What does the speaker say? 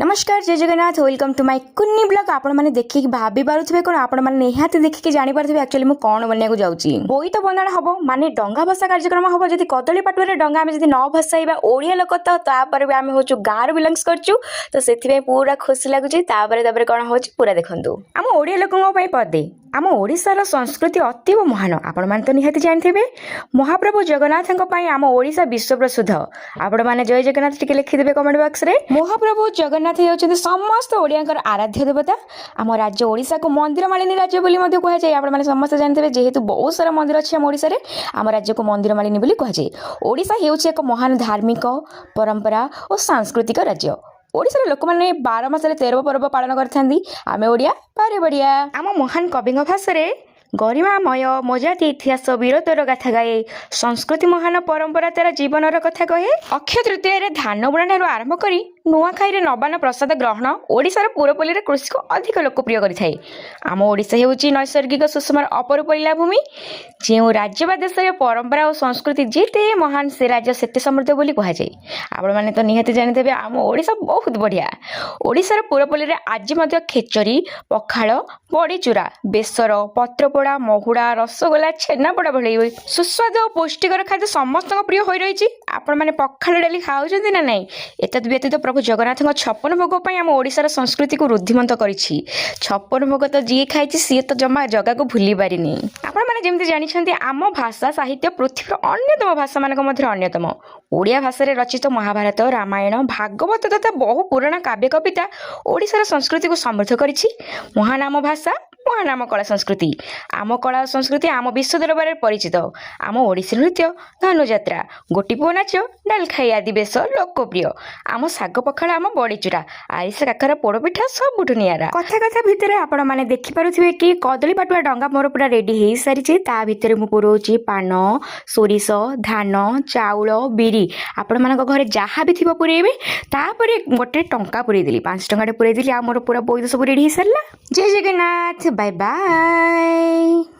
ନମସ୍କାର, ଜୟ Jagannath. Welcome to my କୁନି blog. ଆପଣମାନେ ଦେଖିକି ଭାବି ପାରୁଥିବେ କ'ଣ, ଆପଣମାନେ ନିହାତି ଦେଖିକି ଜାଣିପାରୁଥିବେ ଆକ୍ଚୁଆଲି ମୁଁ କ'ଣ ବନେଇବାକୁ ଯାଉଛି। ବୋଇତ ବନ୍ଦାଣ ହବ, ମାନେ ଡଙ୍ଗା ଭସା କାର୍ଯ୍ୟକ୍ରମ ହବ। ଯଦି କଦଳୀ ପାଟୁଆରେ ଡଙ୍ଗା ଆମେ ଯଦି ନ ଭସାଇବା, ଓଡ଼ିଆ ଲୋକ ତ, ତାପରେ ବି ଆମେ ହେଉଛୁ ଗାଁରୁ ବିଲଙ୍ଗସ୍ କରୁଛୁ, ତ ସେଥିପାଇଁ ପୁରା ଖୁସି ଲାଗୁଛି। ତାପରେ ତାପରେ କ'ଣ ହେଉଛି, ପୁରା ଦେଖନ୍ତୁ। ଆମ ଓଡ଼ିଆ ଲୋକଙ୍କ ପାଇଁ ପଦେ, ଆମ ଓଡ଼ିଶାର ସଂସ୍କୃତି ଅତୀବ ମହାନ। ଆପଣମାନେ ତ ନିହାତି ଜାଣିଥିବେ, ମହାପ୍ରଭୁ ଜଗନ୍ନାଥଙ୍କ ପାଇଁ ଆମ ଓଡ଼ିଶା ବିଶ୍ୱ ପ୍ରସିଦ୍ଧ। ଆପଣମାନେ ଜୟ ଜଗନ୍ନାଥ ଟିକେ ଲେଖିଦେବେ କମେଣ୍ଟ ବକ୍ସରେ। ମହାପ୍ରଭୁ ଜଗନ୍ନାଥ ହେଉଛନ୍ତି ସମସ୍ତ ଓଡ଼ିଆଙ୍କର ଆରାଧ୍ୟ ଦେବତା। ଆମ ରାଜ୍ୟ ଓଡ଼ିଶାକୁ ମନ୍ଦିର ମାଳିନୀ ରାଜ୍ୟ ବୋଲି ମଧ୍ୟ କୁହାଯାଏ। ଆପଣମାନେ ସମସ୍ତେ ଜାଣିଥିବେ, ଯେହେତୁ ବହୁତ ସାରା ମନ୍ଦିର ଅଛି ଆମ ଓଡ଼ିଶାରେ, ଆମ ରାଜ୍ୟକୁ ମନ୍ଦିର ମାଳିନୀ ବୋଲି କୁହାଯାଏ। ଓଡ଼ିଶା ହେଉଛି ଏକ ମହାନ ଧାର୍ମିକ ପରମ୍ପରା ଓ ସାଂସ୍କୃତିକ ରାଜ୍ୟ। ଓଡ଼ିଶାର ଲୋକମାନେ 12 ମାସରେ 13 ପର୍ବ ପାଳନ କରିଥାନ୍ତି। ଆମେ ଓଡ଼ିଆ ଭାରି ବଢ଼ିଆ। ଆମ ମହାନ କବିଙ୍କ ଭାଷାରେ, "ଗରିମାମୟ ମୋ ଜାତି ଇତିହାସ ବୀରତ୍ୱର ଗାଥା ଗାଏ, ସଂସ୍କୃତି ମହାନ ପରମ୍ପରା ତାର ଜୀବନର କଥା କହେ।" ଅକ୍ଷୟ ତୃତୀୟାରେ ଧାନ ବୁଣା ଠାରୁ ଆରମ୍ଭ କରି ନୂଆଖାଇରେ ନବାନ୍ନ ପ୍ରସାଦ ଗ୍ରହଣ ଓଡ଼ିଶାର ପୁରପଲ୍ଲୀରେ କୃଷିକୁ ଅଧିକ ଲୋକପ୍ରିୟ କରିଥାଏ। ଆମ ଓଡ଼ିଶା ହେଉଛି ନୈସର୍ଗିକ ସୁଷମାର ଅପରୂପ ଲୀଳାଭୂମି। ଯେଉଁ ରାଜ୍ୟ ବା ଦେଶରେ ପରମ୍ପରା ଓ ସଂସ୍କୃତି ଯେତେ ମହାନ, ସେ ରାଜ୍ୟ ସେତେ ସମୃଦ୍ଧ ବୋଲି କୁହାଯାଏ। ଆପଣମାନେ ତ ନିହାତି ଜାଣିଥିବେ, ଆମ ଓଡ଼ିଶା ବହୁତ ବଢ଼ିଆ। ଓଡ଼ିଶାର ପୁରପଲ୍ଲୀରେ ଆଜି ମଧ୍ୟ ଖେଚରୀ, ପଖାଳ, ବଡ଼ିଚୁରା, ବେସର, ପତ୍ରପୋଡ଼ା, ମହୁଡ଼ା, ରସଗୋଲା, ଛେନାପୋଡ଼ା ଭଳି ସୁସ୍ୱାଦୁ ଓ ପୁଷ୍ଟିକର ଖାଦ୍ୟ ସମସ୍ତଙ୍କ ପ୍ରିୟ ହୋଇ ରହିଛି। ଆପଣମାନେ ପଖାଳ ଡାଲି ଖାଉଛନ୍ତି ନା ନାହିଁ? ଏତଦ୍ ବ୍ୟତୀତ ପ୍ରଭୁ ଜଗନ୍ନାଥଙ୍କ 56 ଭୋଗ ପାଇଁ ଆମ ଓଡ଼ିଶାର ସଂସ୍କୃତିକୁ ରୁଦ୍ଧିମନ୍ତ କରିଛି। 56 ଭୋଗ ତ ଯିଏ ଖାଇଛି, ସିଏ ତ ଜମା ଜଗାକୁ ଭୁଲି ପାରିନି। ଆପଣମାନେ ଯେମିତି ଜାଣିଛନ୍ତି, ଆମ ଭାଷା ସାହିତ୍ୟ ପୃଥିବୀର ଅନ୍ୟତମ ଭାଷାମାନଙ୍କ ମଧ୍ୟରେ ଅନ୍ୟତମ। ଓଡ଼ିଆ ଭାଷାରେ ରଚିତ ମହାଭାରତ, ରାମାୟଣ, ଭାଗବତ ତଥା ବହୁ ପୁରାଣ, କାବ୍ୟ, କବିତା ଓଡ଼ିଶାର ସଂସ୍କୃତିକୁ ସମୃଦ୍ଧ କରିଛି। ମହାନ ଆମ ଭାଷା, ମହାନ ଆମ କଳା ସଂସ୍କୃତି। ଆମ କଳା ଓ ସଂସ୍କୃତି ଆମ ବିଶ୍ୱ ଦରବାରରେ ପରିଚିତ। ଆମ ଓଡ଼ିଶୀ ନୃତ୍ୟ, ଧନୁଯାତ୍ରା, ଗୋଟିପୁଅ ନାଚ, ଡାଲଖାଇ ଆଦି ବେଶ ଲୋକପ୍ରିୟ। ଆମ ଶାଗ ପଖାଳ, ଆମ ବଡ଼ିଚୁରା, ଆରିସା, କାକରା, ପୋଡ଼ପିଠା ସବୁଠୁ ନିଆରା। କଥା କଥା ଭିତରେ ଆପଣମାନେ ଦେଖିପାରୁଥିବେ କି କଦଳୀ ପାଟୁଆ ଡଙ୍ଗା ମୋର ପୁରା ରେଡ଼ି ହେଇସାରିଛି। ତା ଭିତରେ ମୁଁ ପୁରଉଛି ପାନ, ସୋରିଷ, ଧାନ, ଚାଉଳ, ବିରି। ଆପଣମାନଙ୍କ ଘରେ ଯାହା ବି ଥିବ ପୁରେଇବେ। ତାପରେ ଗୋଟେ ଟଙ୍କା ପୁରେଇଦେଲି, 5 ଟଙ୍କାଟେ ପୁରେଇଦେଲି। ଆଉ ମୋର ପୁରା ବୋଇତ ସବୁ ରେଡ଼ି ହେଇସାରିଲା। ଜୟ ଜଗନ୍ନାଥ, ବାଏ ବାଏ।